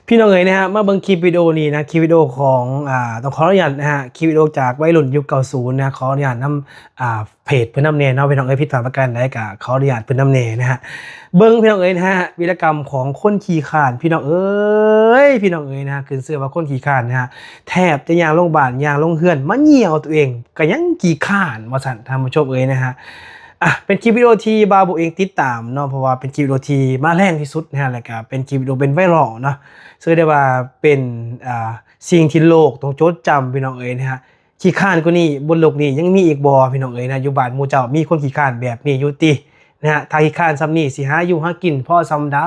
ພີ່ນ້ອງເອີຍນະຮະ ມາເບິ່ງຄລິບວິດີໂອນີ້ນະ ຄລິບວິດີໂອຂອງ ອ່າ ຕ້ອງຂໍອະນຸຍາດນະຮະ ຄລິບວິດີໂອຈາກໄວລຸ້ນຍຸກເກົ້າສູນນະ ຂໍອະນຸຍາດນຳ ອ່າ ເພຈເພິ່ນນຳແດ່ເນາະ ພີ່ນ້ອງເອີຍ ຜິດພາດປະການໃດກໍຂໍອະນຸຍາດເພິ່ນນຳແດ່ນະຮະ. ເບິ່ງພີ່ນ້ອງເອີຍນະຮະ ວິລະກຳຂອງຄົນຂີ້ຄ້ານ ພີ່ນ້ອງເອີຍ ພີ່ນ້ອງເອີຍນະ ຂຶ້ນຊື່ວ່າຄົນຂີ້ຄ້ານນະຮະ ແທບຈະຍ່າງລົງບ້ານຍ່າງລົງເຮືອນມາຍ່ຽວຕົວເອງ ກໍຍັງຂີ້ຄ້ານວ່າຊັ້ນ ທ່ານຜູ້ຊົມເອີຍນະຮະ. ອ່ະ ເປັນຄລິບວິດີໂອທີ່ບ່າວໂບເອງຕິດຕາມເນາະ ເພາະວ່າເປັນຄລິບວິດີໂອທີ່ມາແຮງທີ່ສຸດນະຮະ ແລ້ວກໍເປັນຄລິບວິດີໂອເປັນໄວຣັລເນາະ ເຊື່ອໄດ້ວ່າເປັນ ອ່າ ສິ່ງທີ່ໂລກຕ້ອງຈົດຈຳ ພີ່ນ້ອງເອີຍນະຮະ. ຂີ້ຄ້ານກວ່ານີ້ບົນໂລກນີ້ຍັງມີອີກບໍ່ ພີ່ນ້ອງເອີຍນະ? ຢູ່ບ້ານໝູ່ເຈົ້າມີຄົນຂີ້ຄ້ານແບບນີ້ຢູ່ຕິນະຮະ? ຖ້າຂີ້ຄ້ານສ່ຳນີ້ ຊິຫາຢູ່ຫາກິນພໍສ່ຳໃດ?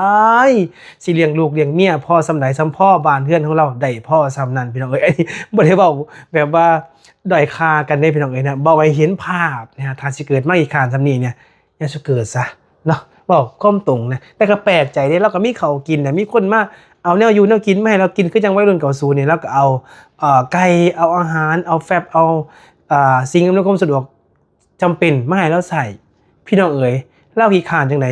ຊິລ້ຽງລູກລ້ຽງເມຍພໍສ່ຳໃດ? ສ່ຳພໍບ້ານເຮືອນຂອງລາວໄດ້ພໍສ່ຳນັ້ນ ພີ່ນ້ອງເອີຍ. ອັນນີ້ບໍ່ໄດ້ເວົ້າແບບວ່າດ້ອຍຄ່າກັນເດ້ ພີ່ນ້ອງເອີຍນະ ເວົ້າໃຫ້ເຫັນພາບນະຮະ. ຖ້າຊິເກີດມາຂີ້ຄ້ານສ່ຳນີ້ເນຍ ຢ່າສູ່ເກີດຊະເນາະ ເວົ້າຄວາມຕົງນະ. ແຕ່ກໍແປກໃຈເດ້ ລາວກໍມີເຂົ້າກິນນະ ມີຄົນມາເອົາແນວຢູ່ແນວກິນມາໃຫ້ລາວກິນ ຄືຈັ່ງໄວລຸ້ນເກົ້າສູນນີ້ ລາວກໍເອົາ ເອີ ໄກ່ ເອົາອາຫານ ເອົາແຟັບ ເອົາ ເອີ ສິ່ງອຳນວຍຄວາມສະດວກຈຳເປັນມາໃຫ້ລາວໃຊ້ ພີ່ນ້ອງເອີຍ. ລາວຂີ້ຄ້ານຈັ່ງໃດ?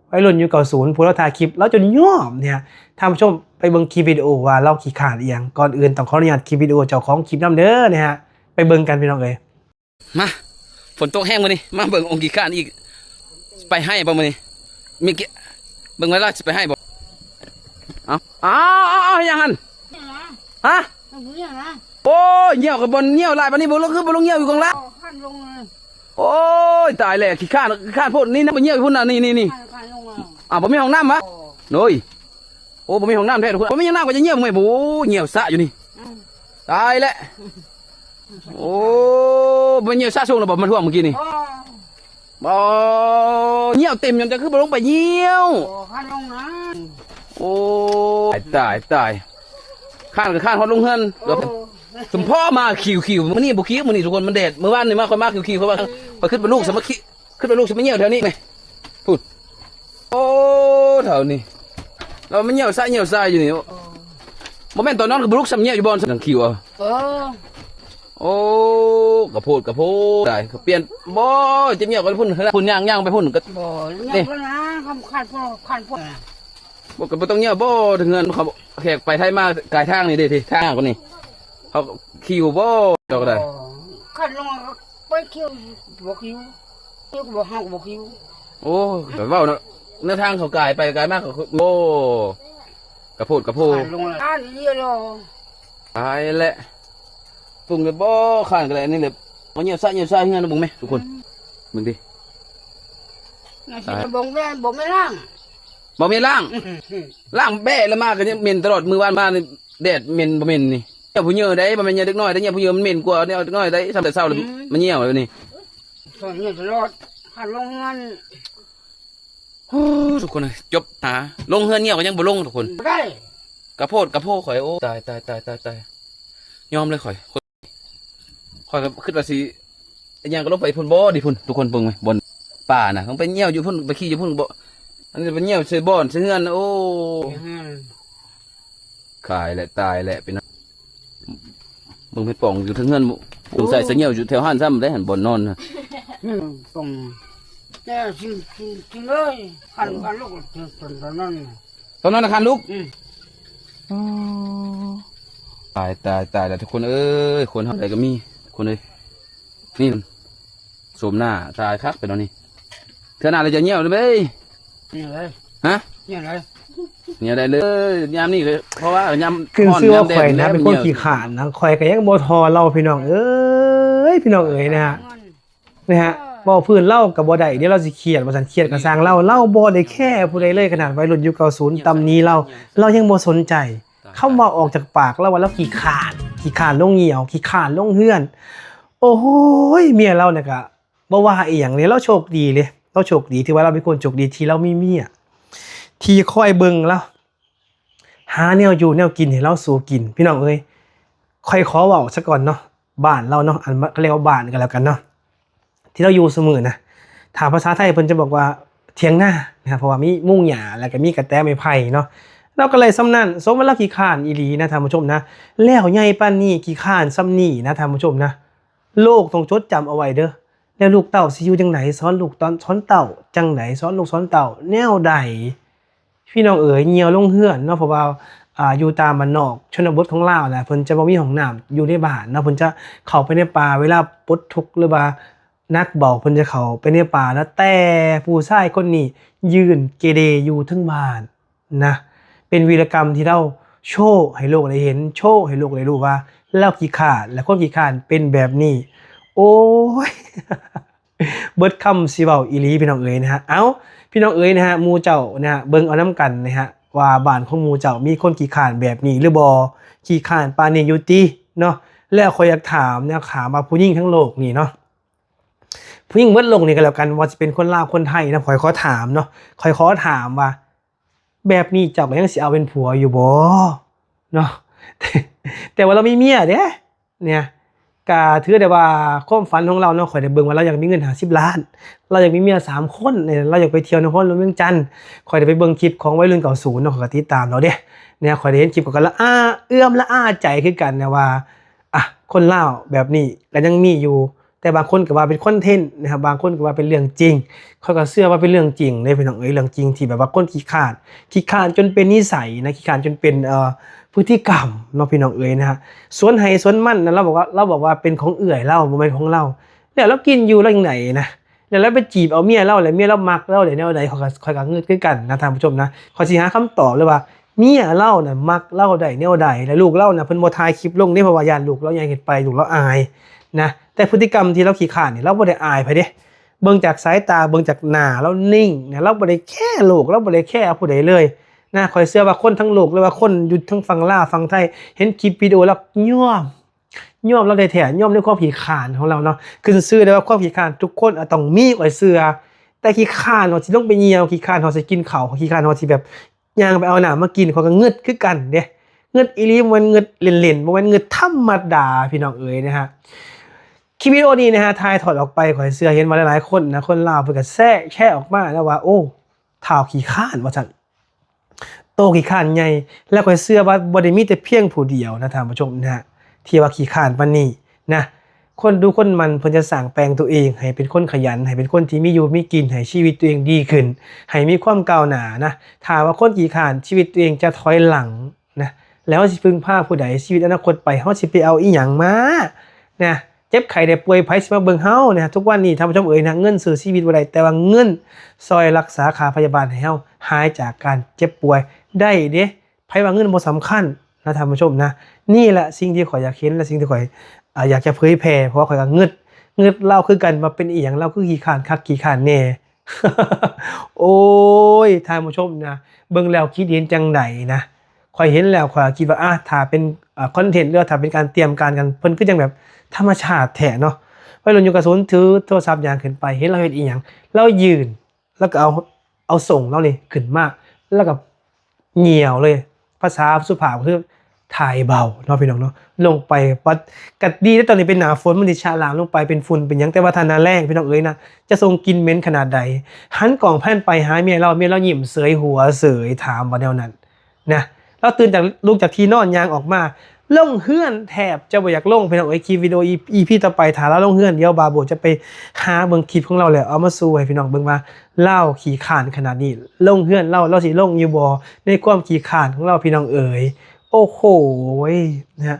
ໄວລຸ້ນຍຸກເກົ້າສູນ ຜູ້ລາວຖ່າຍຄລິບ ລາວຈົນຍອມເນຍ. ທ່ານຜູ້ຊົມໄປເບິ່ງຄລິບວິດີໂອວ່າລາວຂີ້ຄ້ານອີ່ຫຍັງ. ກ່ອນອື່ນຕ້ອງຂໍອະນຸຍາດຄລິບວິດີໂອເຈົ້າຂອງຄລິບນຳເດີນະຮະ. ໄປເບິ່ງກັນ ພີ່ນ້ອງເອີຍ. ມາ ຝົນຕົກແຮງມື້ນີ້ ມາເບິ່ງອົງຂີ້ຄ້ານອີກ ຊິໄປໄຮ່ບໍ່ມື້ນີ້? ມີກິ ເບິ່ງໄວ້ລະ ຊິໄປໄຮ່ບໍ່? ເອົາ ເອົາ ເອົາ ເອົາ ຫຍັງຫັ້ນ? ຮະ? ໂອ້ຍ ຍ່ຽວກັບບ່ອນຍ່ຽວຫຼາຍປານນີ້ ບໍ່ລົງ ຄືບໍ່ລົງຍ່ຽວຢູ່ກອງລາ? ໂອ້ຍ ຕາຍແລ້ວ ຂີ້ຄ້ານ ຂີ້ຄ້ານໂພດ ນີ້ນະ ໄປຍ່ຽວຢູ່ພຸ້ນນະ ນີ້ ນີ້ ນີ້. ອ້າວ ບໍ່ມີຫ້ອງນ້ຳວະ? ໂອ້ຍ ໂອ້ ບໍ່ມີຫ້ອງນ້ຳແທ້ທຸກຄົນ ບໍ່ມີຫ້ອງນ້ຳກໍຈະຍ່ຽວເມື່ອຍ ໂອ້ ຍ່ຽວສະຢູ່ນີ້. ຕາຍແລ້ວ ໂອ້ ບໍ່ຍ່ຽວສະສົງແລ້ວບໍ່ ມາຖ້ວງເມື່ອກີ້ນີ້? ບໍ່ ຍ່ຽວເຕັມຢູ່ ເຈົ້າຄືບໍ່ລົງໄປຍ່ຽວ? ໂອ້ ຕາຍ ຕາຍ ຕາຍ ຄ້ານກໍຄ້ານຮອດໂຮງເຮືອນ. ສົມພໍມາຄິວໆ ມື້ນີ້ບໍ່ຄິວ ມື້ນີ້ທຸກຄົນ ມັນແດດ ມື້ວານນີ້ມາ ຂ້ອຍມາຄິວໆ ຂ້ອຍວ່າ ຂ້ອຍຄິດວ່າລູກສາມັກຄີ ຂຶ້ນໄປລູກຊິມາຍ່ຽວແຖວນີ້ແມະ ພຸ້ນ. ໂອ້ ເຖົ້ານີ້ ລາວມາຍ່ຽວຊະຍ່ຽວຊາຍຢູ່ນີ້. ໂອ້ ບໍ່ແມ່ນຕອນນອນກໍບໍ່ລຸກຊ້ຳ ຍ່ຽວຢູ່ບ່ອນສັງຄິວ. ເອີ ໂອ້ ກະໂພດກະໂພ ຕາຍ ກະປ່ຽນ ບໍ່ ຈະຍ່ຽວກັນພຸ້ນ ພຸ້ນ ຍ່າງ ຍ່າງໄປພຸ້ນກໍ ບໍ່ ນີ້ ຍ່ຽວນະ ຄຳຂາດໂພດ ຂາດໂພດ ບໍ່ ກໍບໍ່ຕ້ອງຍ່ຽວ ບໍ່ ເຮືອນເຂົາ ແຂກໄປໄທມາກາຍທາງນີ້ເດ້ ທີ່ທາງຄົນນີ້ ເຂົາຄິວບໍ່ ເຈົ້າກໍໄດ້ ຄັນລົງໄປຄິວ ບໍ່ຄິວ ຄິວກໍບໍ່ ເຮົາກໍບໍ່ຄິວ. ໂອ້ ໄປເວົ້າເນາະ ແນວທາງເຂົາກາຍໄປກາຍມາ ໂອ້ ກະໂພດກະໂພ ຄັນລົງ ຕາຍແລ້ວ ປຸງແບບບໍ່ ຄ້ານກໍໄດ້ ອັນນີ້ແຫຼະ ມາຍ່ຽວຊະຍ່ຽວຊາຍເຮືອນ ເບິ່ງແມະ ທຸກຄົນ ເບິ່ງຕິ ບໍ່ແມ່ນ ບໍ່ແມ່ນລ້າງ ບໍ່ແມ່ນລ້າງ ລ້າງແບ້ແລ້ວມາກໍຍັງເໝັນຕະຫຼອດ ມື້ວານມານີ້ແດດເໝັນບໍ່ເໝັນນີ້. ເຈົ້າຜູ້ເຍີໄດ໋ ບໍ່ແມ່ນເຍົເດັກນ້ອຍໄດ໋ ເຍົຜູ້ເຍີມັນເໝັນກວ່າແນວເດັກນ້ອຍໄດ໋ ສ່ຳແຕ່ເຊົ້າແລ້ວມາຍ່ຽວແລ້ວນີ້ ເຍົຕະຫຼອດ ຄັນລົງເຮືອນ. ໂອ້ ທຸກຄົນເອີຍ ຈົບຫາ ລົງເຮືອນຍ່ຽວກໍຍັງບໍ່ລົງ ທຸກຄົນ ບໍ່ໄດ້ ກະໂພດກະໂພຂ້ອຍ ໂອ້ ຕາຍ ຕາຍ ຕາຍ ຕາຍ ຍອມເລີຍຂ້ອຍ. ຂ້ອຍກໍຄິດວ່າຊິ ອີຫຍັງກໍລົງໄປພຸ້ນບໍ່ ດີພຸ້ນ ທຸກຄົນເບິ່ງໄວ້ ບ່ອນປ່ານະ ຕ້ອງໄປຍ່ຽວຢູ່ພຸ້ນ ໄປຂີ້ຢູ່ພຸ້ນບໍ່ ອັນນີ້ໄປຍ່ຽວໃສ່ບ່ອນໃສ່ເຮືອນ. ໂອ້ ອືມ ຂາຍແຫຼະ ຕາຍແຫຼະ ເປັນ ເບິ່ງເປັນປ່ອງຢູ່ເທິງເຮືອນ ສົງໄສຊິຍ່ຽວຢູ່ແຖວຫັ້ນຊ້ຳໄດ໋ ຫັ້ນບ່ອນນອນນະ ອືມ ປ່ອງ ແຕ່ຊິ ຊິ ຊິເລີຍ ຄັນ ຄັນລູກ ຕອນ ຕອນນັ້ນ ຕອນນັ້ນນະຄັນລູກ ອືມ ອໍ ຕາຍ ຕາຍ ຕາຍແລ້ວທຸກຄົນເອີຍ ຄົນເຮົາໃດກໍມີ ຄົນເອີຍ ນີ້ ໂສມໜ້າຕາຍຄັກໄປແລ້ວນີ້ ເທື່ອໜ້າລະຈະຍ່ຽວເດ້ ຍ່ຽວເລີຍ ຮະ ຍ່ຽວເລີຍ ຍ່ຽວໄດ້ເລີຍ ຍາມນີ້ກໍ ເພາະວ່າຍາມ ຄື ຄືວ່າຂ້ອຍນະ ເປັນຄົນຂີ້ຄ້ານນະ ຂ້ອຍກໍຍັງບໍ່ທໍ່ລາວ ພີ່ນ້ອງເອີຍ ພີ່ນ້ອງເອີຍນະ ນີ້ຮະ ເວົ້າພື້ນລາວກໍບໍ່ໄດ້ເດ້ ລາວຊິຄຽດວ່າຊັ້ນ ຄຽດກໍຊ່າງລາວ ລາວບໍ່ໄດ້ແຄຜູ້ໃດເລີຍ ຂະໜາດໄວລຸ້ນຍຸກເກົ້າສູນຕຳໜິລາວ ລາວຍັງບໍ່ສົນໃຈ. ຄຳເວົ້າອອກຈາກປາກລາວວ່າລາວຂີ້ຄ້ານ ຂີ້ຄ້ານລົງຍ່ຽວ ຂີ້ຄ້ານລົງເຮືອນ. ໂອ້ໂຫຍ ເມຍລາວນີ້ກະບໍ່ວ່າອີ່ຫຍັງເລີຍ ລາວໂຊກດີເລີຍ ລາວໂຊກດີ ຖືວ່າລາວເປັນຄົນໂຊກດີທີ່ລາວມີເມຍທີ່ຄອຍເບິ່ງລາວ ຫາແນວຢູ່ແນວກິນໃຫ້ລາວສູ່ກິນ. ພີ່ນ້ອງເອີຍ ຂ້ອຍຂໍເວົ້າຊະກ່ອນເນາະ ບ້ານລາວເນາະ ອັນ ເຂົາເອີ້ນວ່າບ້ານກໍແລ້ວກັນເນາະ ທີ່ລາວຢູ່ຊຸມື້ນະ ຖ້າພາສາໄທເພິ່ນຈະບອກວ່າຖຽງນານະ ເພາະວ່າມີມຸງຫຍ້າ ແລ້ວກໍມີກະແຕໄມ້ໄຜ່ເນາະ ລາວກໍໄລ່ສ່ຳນັ້ນ. ສົມວ່າລາວຂີ້ຄ້ານອີ່ຫຼີນະທ່ານຜູ້ຊົມນະ ແລ້ວໃຫຍ່ປານນີ້ຂີ້ຄ້ານສ່ຳນີ້ນະທ່ານຜູ້ຊົມນະ ໂລກຕ້ອງຈົດຈຳເອົາໄວ້ເດີ້. ແລ້ວລູກເຕົ້າຊິຢູ່ຈັ່ງໃດ? ສອນລູກຕອນ ສອນເຕົ້າຈັ່ງໃດ? ສອນລູກສອນເຕົ້າແນວໃດ? ພີ່ນ້ອງເອີຍ ຍ່ຽວລົງເຮືອນເນາະ ເພາະວ່າ ອ່າ ຢູ່ຕາມບ້ານນອກຊົນນະບົດຂອງລາວນະ ເພິ່ນຈະບໍ່ມີຫ້ອງນ້ຳຢູ່ໃນບ້ານເນາະ ເພິ່ນຈະເຂົ້າໄປໃນປ່າ ເວລາປົກທຸກ ຫຼືວ່າໜັກເບົາ ເພິ່ນຈະເຂົ້າໄປໃນປ່ານະ ແຕ່ຜູ້ຊາຍຄົນນີ້ຢືນເກເຣຢູ່ເທິງບ້ານນະ ເປັນວີລະກຳທີ່ລາວໂຊໃຫ້ໂລກໄດ້ເຫັນ ໂຊໃຫ້ໂລກໄດ້ຮູ້ວ່າລາວຂີ້ຄ້ານ ແລະ ຄົນຂີ້ຄ້ານເປັນແບບນີ້. ໂອ້ຍ ເບິດຄຳຊິເວົ້າອີ່ຫຼີພີ່ນ້ອງເອີຍນະຮະ. ເອົ້າ ພີ່ນ້ອງເອີຍນະຮະ ໝູ່ເຈົ້ານະຮະ ເບິ່ງເອົານຳກັນນະຮະ ວ່າບ້ານຂອງໝູ່ເຈົ້າມີຄົນຂີ້ຄ້ານແບບນີ້ຫຼືບໍ່? ຂີ້ຄ້ານປານນີ້ຢູ່ຕິເນາະ. ແລ້ວຂ້ອຍຢາກຖາມນະ ຖາມວ່າຜູ້ຍິງທັງໂລກນີ້ເນາະ ຜູ້ຍິງເບິດໂລກນີ້ກໍແລ້ວກັນ ວ່າຊິເປັນຄົນລາວຄົນໄທນະ ຂ້ອຍຂໍຖາມເນາະ ຂ້ອຍຂໍຖາມວ່າ ແບບນີ້ເຈົ້າກໍຍັງຊິເອົາເປັນຜົວຢູ່ບໍ່ເນາະ? ແຕ່ວ່າລາວມີເມຍເດ້ ເນຍ ກະຖືໄດ້ວ່າຄວາມຝັນຂອງລາວເນາະ ຂ້ອຍໄດ້ເບິ່ງວ່າລາວຢາກມີເງິນຫ້າສິບລ້ານ ລາວຢາກມີເມຍສາມຄົນ ລາວຢາກໄປທ່ຽວນະຄອນຫຼວງວຽງຈັນ. ຂ້ອຍໄດ້ໄປເບິ່ງຄລິບຂອງໄວລຸ້ນເກົ້າສິບເນາະ ຂ້ອຍກໍຕິດຕາມລາວເດ້ ເນຍ ຂ້ອຍໄດ້ເຫັນຄລິບ ຂ້ອຍກໍລະອາ ເອື້ອມລະອາໃຈຄືກັນນະວ່າ ອ່ະ ຄົນລາວແບບນີ້ກໍຍັງມີຢູ່ ແຕ່ບາງຄົນກໍວ່າເປັນຄອນເທັນນະຄັບ ບາງຄົນກໍວ່າເປັນເລື່ອງຈິງ. ຂ້ອຍກໍເຊື່ອວ່າເປັນເລື່ອງຈິງເດ້ພີ່ນ້ອງເອີຍ ເລື່ອງຈິງທີ່ແບບວ່າຄົນຂີ້ຄ້ານ ຂີ້ຄ້ານຈົນເປັນນິໄສນະ ຂີ້ຄ້ານຈົນເປັນ ເອີ ພຶດຕິກຳເນາະ ພີ່ນ້ອງເອີຍນະຮະ. ສວນໄຮ່ສວນມັນນະ ລາວບອກວ່າ ລາວບອກວ່າເປັນຂອງເອື້ອຍລາວ ບໍ່ແມ່ນຂອງລາວ ແລ້ວລາວກິນຢູ່ລາວຈັ່ງໃດນະ ແລ້ວລາວໄປຈີບເອົາເມຍລາວ ແລ້ວເມຍລາວມັກລາວໄດ້ແນວໃດ? ຂ້ອຍກໍ ຂ້ອຍກໍງຶດຄືກັນນະທ່ານຜູ້ຊົມນະ ຂ້ອຍຊິຫາຄຳຕອບເລີຍວ່າ ເມຍລາວນະມັກລາວໄດ້ແນວໃດ ແລະ ລູກລາວນະ ເພິ່ນບໍ່ຖ່າຍຄລິບລົງເດ້ ເພາະວ່າຢ້ານລູກລາວໃຫຍ່ຂຶ້ນໄປ ລູກລາວອາຍນະ. ແຕ່ພຶດຕິກຳທີ່ລາວຂີ້ຄ້ານນີ້ ລາວບໍ່ໄດ້ອາຍໃຜເດ້ ເບິ່ງຈາກສາຍຕາ ເບິ່ງຈາກໜ້າລາວນິ່ງນະ ລາວບໍ່ໄດ້ແຄລູກ ລາວບໍ່ໄດ້ແຄຜູ້ໃດເລີຍນະ. ຂ້ອຍເຊື່ອວ່າຄົນທັງໂລກ ຫຼືວ່າຄົນຢູ່ທາງຝັ່ງລາວຝັ່ງໄທ ເຫັນຄລິບວິດີໂອລາວ ຍອມ ຍອມລາວແທ້ໆ ຍອມໃນຄວາມຂີ້ຄ້ານຂອງລາວເນາະ. ຂຶ້ນຊື່ໄດ້ວ່າຄວາມຂີ້ຄ້ານທຸກຄົນອາດຕ້ອງມີ ຂ້ອຍເຊື່ອ ແຕ່ຂີ້ຄ້ານເນາະ ຊິລົງໄປຍ່ຽວ ຂີ້ຄ້ານເນາະ ຊິກິນເຂົ້າ ຂີ້ຄ້ານເນາະ ຊິແບບ ຍ່າງໄປເອົານ້ຳມາກິນ ຂ້ອຍກໍງຶດຄືກັນເດ້ ງຶດອີ່ຫຼີ ບໍ່ແມ່ນງຶດເລ່ນໆ ບໍ່ແມ່ນງຶດທຳມະດາ ພີ່ນ້ອງເອີຍນະຮະ. ຄລິບວິດີໂອນີ້ນະຮະ ຖ່າຍທອດອອກໄປ ຂ້ອຍເຊື່ອເຫັນວ່າຫຼາຍໆຄົນນະ ຄົນລາວເພິ່ນກໍແຊ ແຊອອກມານະວ່າ ໂອ້ ທ້າວຂີ້ຄ້ານ ວ່າຊັ້ນ ໂຕຂີ້ຄ້ານໃຫຍ່. ແລ້ວຂ້ອຍເຊື່ອວ່າບໍ່ໄດ້ມີແຕ່ພຽງຜູ້ດຽວນະທ່ານຜູ້ຊົມນະ ທີ່ວ່າຂີ້ຄ້ານປານນີ້ ນະ ຄົນດຸຄົນໝັ່ນເພິ່ນຈະສ້າງແປງຕົວເອງໃຫ້ເປັນຄົນຂະຫຍັນ ໃຫ້ເປັນຄົນທີ່ມີຢູ່ມີກິນ ໃຫ້ຊີວິດຕົວເອງດີຂຶ້ນ ໃຫ້ມີຄວາມກ້າວໜ້ານະ. ຖ້າວ່າຄົນຂີ້ຄ້ານ ຊີວິດຕົວເອງຈະຖອຍຫຼັງນະ ແລ້ວເຮົາຊິເພິ່ງພາຜູ້ໃດ? ຊີວິດອະນາຄົດໄປ ເຮົາຊິໄປເອົາອີ່ຫຍັງມານະ? ເຈັບໄຂ້ໄດ້ປ່ວຍ ໃຜຊິມາເບິ່ງເຮົານະ? ທຸກວັນນີ້ທ່ານຜູ້ຊົມເອີຍນະ ເງິນຊື້ຊີວິດບໍ່ໄດ້ ແຕ່ວ່າເງິນຊ່ອຍລັກສາຄ່າພະຍາບານໃຫ້ເຮົາຫາຍຈາກການເຈັບປ່ວຍໄດ້ເດ້. ໃຜວ່າເງິນບໍ່ສຳຄັນນະທ່ານຜູ້ຊົມນະ. ນີ້ແຫຼະສິ່ງທີ່ຂ້ອຍຢາກເຫັນ ແລະ ສິ່ງທີ່ຂ້ອຍ ອາ ຢາກຈະເຜີຍແຜ່ ເພາະວ່າຂ້ອຍກໍງຶດ ງຶດລາວຄືກັນ ວ່າເປັນອີ່ຫຍັງລາວຄືຂີ້ຄ້ານຄັກຂີ້ຄ້ານແນ່. ໂອ້ຍ ທ່ານຜູ້ຊົມນະ ເບິ່ງແລ້ວຄິດເຫັນຈັ່ງໃດນະ? ຂ້ອຍເຫັນແລ້ວຂ້ອຍກໍຄິດວ່າ ອາ ຖ້າເປັນ ອາ ຄອນເທັນ ຫຼືວ່າຖ້າເປັນການຕຽມການກັນ ເພິ່ນຄືຈັ່ງແບບທຳມະຊາດແທ້ເນາະ. ໄວລຸ້ນຢູ່ກະສູນຖືໂທລະສັບຍ່າງຂຶ້ນໄປ ເຫັນລາວເຮັດອີ່ຫຍັງ ລາວຢືນ ແລ້ວກໍເອົາ ເອົາສົ້ງລາວນີ້ຂຶ້ນມາ ແລ້ວກໍຍ່ຽວເລີຍ ພາສາສຸພາບກໍຄືຖ່າຍເບົາເນາະ ພີ່ນ້ອງເນາະ ລົງໄປ. ບັດກໍດີເດ້ ຕອນນີ້ເປັນໜ້າຝົນ ມັນຊິຊະລ້າງລົງໄປ ເປັນຝຸ່ນເປັນຫຍັງ ແຕ່ວ່າຖ້າໜ້າແລ້ງ ພີ່ນ້ອງເອີຍນະ ຈະສົ່ງກິ່ນເໝັນຂະໜາດໃດ. ຫັນກ້ອງແພນໄປຫາເມຍລາວ ເມຍລາວຍິ້ມເສີຍຫົວເສີຍ ຖາມວ່າແນວນັ້ນນະ. ລາວຕື່ນຈາກ ລຸກຈາກທີ່ນອນ ຍ່າງອອກມາ ລົງເຮືອນແທບຈະບໍ່ຢາກລົງ ພີ່ນ້ອງເອີຍ. ຄລິບວິດີໂອອີພີຕໍ່ໄປ ຖ້າລາວລົງເຮືອນ ດຽວບາໂບຈະໄປຫາເບິ່ງຄລິບຂອງລາວ ແລ້ວເອົາມາໂຊໃຫ້ພີ່ນ້ອງເບິ່ງວ່າ ລາວຂີ້ຄ້ານຂະໜາດນີ້ ລົງເຮືອນລາວ ລາວຊິລົງຢູ່ບໍ່ ໃນຄວາມຂີ້ຄ້ານຂອງລາວ ພີ່ນ້ອງເອີຍ. ໂອ້ໂຫ ນະ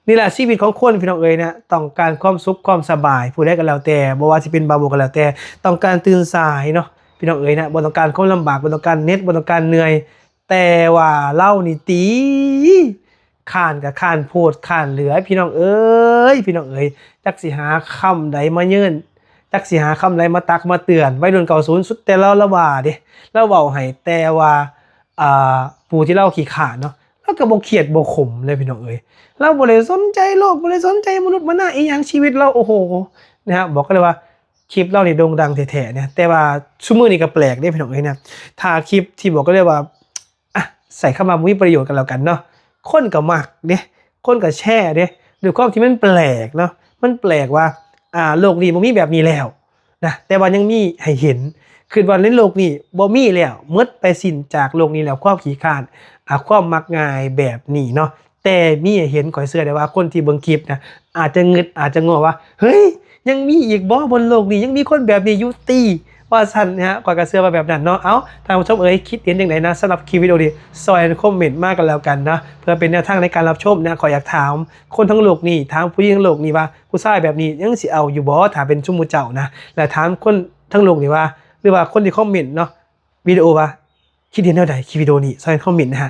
ນີ້ແຫຼະຊີວິດຂອງຄົນ ພີ່ນ້ອງເອີຍນະ ຕ້ອງການຄວາມສຸກຄວາມສະບາຍ ຜູ້ໃດກໍແລ້ວແຕ່ ບໍ່ວ່າຊິເປັນບາໂບກໍແລ້ວແຕ່ ຕ້ອງການຕື່ນສາຍເນາະ ພີ່ນ້ອງເອີຍນະ ບໍ່ຕ້ອງການຄວາມລຳບາກ ບໍ່ຕ້ອງການເນັດ ບໍ່ຕ້ອງການເມື່ອຍ. ແຕ່ວ່າລາວນີ້ຕິ ຄ້ານກໍຄ້ານໂພດຄ້ານເຫຼືອ ພີ່ນ້ອງເອີຍ ພີ່ນ້ອງເອີຍ. ຈັກຊິຫາຄຳໃດມາເຍີ້ນ ຈັກຊິຫາຄຳໃດມາຕັກມາເຕືອນ. ໄວລຸ້ນເກົ້າສິບ ສຸດແຕ່ລາວ ລາວວ່າເດ້ ລາວເວົ້າໃຫ້ ແຕ່ວ່າ ອ່າ ຜູ້ທີ່ລາວຂີ້ຄ້ານເນາະ ລາວກໍບໍ່ຄຽດບໍ່ຂົມເລີຍ ພີ່ນ້ອງເອີຍ. ລາວບໍ່ໄດ້ສົນໃຈໂລກ ບໍ່ໄດ້ສົນໃຈມະນຸດມະນາອີ່ຫຍັງ ຊີວິດລາວ ໂອ້ໂຫ ນະ ບອກໄດ້ເລີຍວ່າ ຄລິບລາວນີ້ໂດ່ງດັງແທ້ໆນະ. ແຕ່ວ່າຊຸມື້ນີ້ກໍແປກເດ້ ພີ່ນ້ອງເອີຍນະ ຖ້າຄລິບທີ່ບອກໄດ້ເລີຍວ່າ ອະ ໃຊ້ຄຳວ່າບໍ່ມີປະໂຫຍດກັນແລ້ວກັນເນາະ ຄົນກໍມັກເດ້ ຄົນກໍແຊເດ້ ດ້ວຍຄວາມທີ່ມັນແປກເນາະ ມັນແປກວ່າ ອາ ໂລກນີ້ບໍ່ມີແບບນີ້ແລ້ວນະ ແຕ່ວ່າຍັງມີໃຫ້ເຫັນ. ຄິດວ່າໃນໂລກນີ້ບໍ່ມີແລ້ວ ໝົດໄປສິ້ນຈາກໂລກນີ້ແລ້ວ ຄວາມຂີ້ຄ້ານ ອາ ຄວາມມັກງ່າຍແບບນີ້ເນາະ. ແຕ່ມີໃຫ້ເຫັນ ຂ້ອຍເຊື່ອໄດ້ວ່າຄົນທີ່ເບິ່ງຄລິບນະ ອາດຈະງຶດ ອາດຈະງໍ້ວ່າ ເຮີ້ຍ ຍັງມີອີກບໍ່ບົນໂລກນີ້ ຍັງມີຄົນແບບນີ້ຢູ່ຕິ ວ່າຊັ້ນນະ ຂ້ອຍກໍເຊື່ອວ່າແບບນັ້ນເນາະ. ເອົ້າ ທ່ານຜູ້ຊົມເອີຍ ຄິດເຫັນຈັ່ງໃດນະ ສຳລັບຄລິບວິດີໂອນີ້? ຊ່ອຍຄອມເມັນມາກັນແລ້ວກັນເນາະ ເພື່ອເປັນແນວທາງໃນການຮັບຊົມນະ. ຂ້ອຍຢາກຖາມຄົນທັງໂລກນີ້ ຖາມຜູ້ຍິງທັງໂລກນີ້ວ່າ ຜູ້ຊາຍແບບນີ້ຍັງຊິເອົາຢູ່ບໍ່ ຖ້າເປັນຊຸມໝູ່ເຈົ້ານະ? ແລະ ຖາມຄົນທັງໂລກນີ້ວ່າ ຫຼືວ່າຄົນທີ່ຄອມເມັນເນາະ ວິດີໂອວ່າ ຄິດເຫັນແນວໃດຄລິບວິດີໂອນີ້? ຊ່ອຍຄອມເມັນນະຮະ.